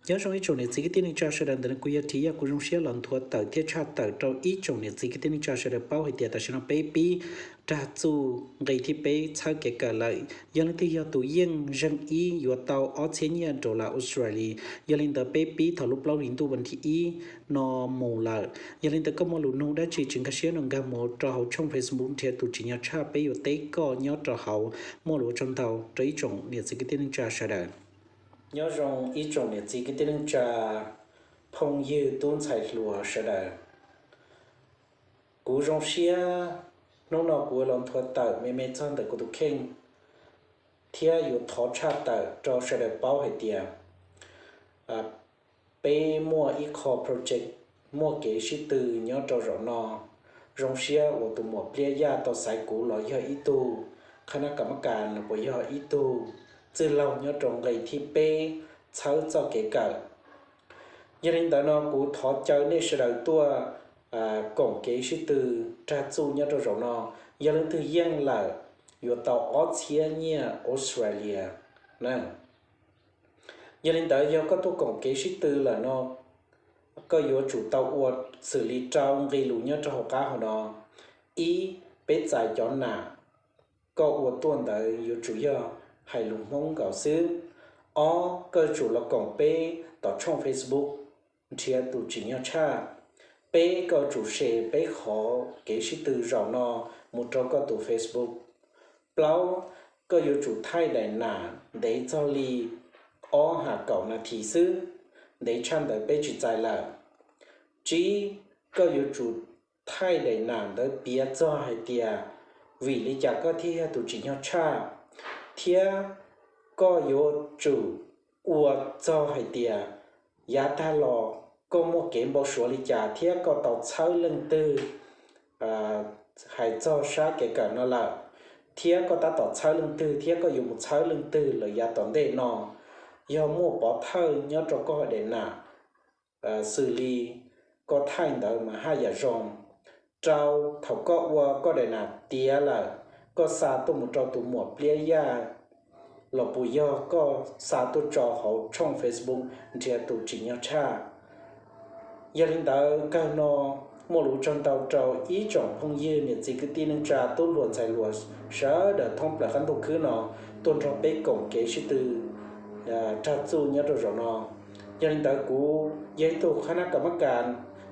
Nyob zoo ib tsoom niam txiv kwv tij neej tsa sawv daws, ntawm no kuv Yaj Thiv Yaj kuv zoo siab los nthuav tawm thiab tshaj tawm rau ib tsoom niam txiv kwv tij neej tsa sawv daws paub hais tias tam sim no peb pib rag txuj nqe thib peb txhawb kev kawm lawm. Yog leej twg yog tus yeej zeej ib yuav tau ob txhiab nyiaj dollar Australia. Yog li ntawd peb pib thaum lub plaub hlis ntuj vas thib ib no mus lawm. Yog li ntawd koj muaj lus nug dab tsi tsis nkag siab no nkag mus rau hauv tshooj Facebook nrhiav tus tsim nyog tshaj, peb yuav teb koj nyob rau hauv. Muaj lus ua tsaug ntau rau ib tsoom niam txiv kwv tij neej tsa sawv daws. Nyob zoo ib tsoom niam txiv kwv tij neej tsa, phooj ywg tub ntxhais hluas sawv daws. Kuv zoo siab hnub no kuv los nthuav tawm me me txog ntawm kuv tus kheej thiab yuav thov tshaj tawm rau sawv daws paub hais tias peb muaj ib qho project, muaj kev sib tw nyob rau zaum no. Zoo siab uas tus muam Pliab Yaj tau xaiv kuv los yog ib tug qhab nab kam mab kas los puas yog ib tug txwj laug nyob rau nqe thib peb txhawb txoj kev kawm. Yog li ntawd no kuv thov caw nej sawv daws tuaj koom kev sib tw rag txuj nyob rau zaum no. Yog leej twg yeej lawm yuav tau ob txhiab nyiaj Australia na. Yog li ntawd yog koj tuaj koom kev sib tw lawm no, koj yuav tsum tau ua xws li rau nqe lus nyob rau hauv qab hauv no. Ib, peb txais cov nam koj ua tuaj ntawd yuav tsum yog hais lus Hmoob nkaus xwb. Ob, koj yuav tsum los koom peb tom tshooj Facebook nrhiav tus tsim nyog tshaj. Peb, koj yuav tsum share peb qhov kev sib tw zaum no mus rau koj tus Facebook. Plaub, koj yuav tsum thaij daim nam ntev txog li ob ha kaum nas this xwb, ntev tshaj ntawd peb tsis txais lawm. Tsib, koj yuav tsum thaij daim nam ntawd piav txog hais tias vim li cas koj thiaj yog tus tsim nyog tshaj, thiab koj yuav tsum ua txog hais tias yav tag los koj muaj kev npau suav li cas thiab koj tau txhawb leej twg hais txog sab kev kawm no lawm, thiab koj tab tom txhawb leej twg thiab koj yuav mus txhawb leej twg lawm yav tom ntej no. Yog muaj pov thawj nyob rau koj daim nam xws li koj thaij ntawd mas haj yam zoo. Rau, thaum koj ua koj daim nam tiav lawm, koj xa tuaj mus rau tus muam Pliab Yaj los puas yog koj xa tuaj tso hauv tshooj Facebook nrhiav tus tsim nyog tshaj. Yog li ntawd kawg no muaj lus ua tsaug ntau rau ib tsoom phooj ywg niam txiv kwv tij neej tsa tub hluas ntxhais hluas sawv daws thoob plaws qab ntuj khwb no tuaj nrog peb koom kev sib tw rag txuj nyob rau zaum no. Yog li ntawd kuv yog ib tug qhab nab kam mab kas,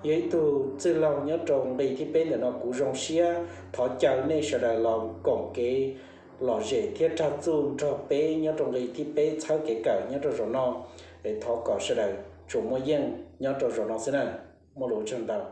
yog ib tug txwj laug nyob rau nqe thib peb ntawm no, kuv zoo siab thov caw nej sawv daws los koom kev lom zem thiab rag txuj nrog peb nyob rau nqe thib peb txhawb kev kawm nyob rau zaum no. Es thov kom sawv daws tsuas muaj yeej nyob rau zaum no xwb na. Muaj lus ua tsaug ntau.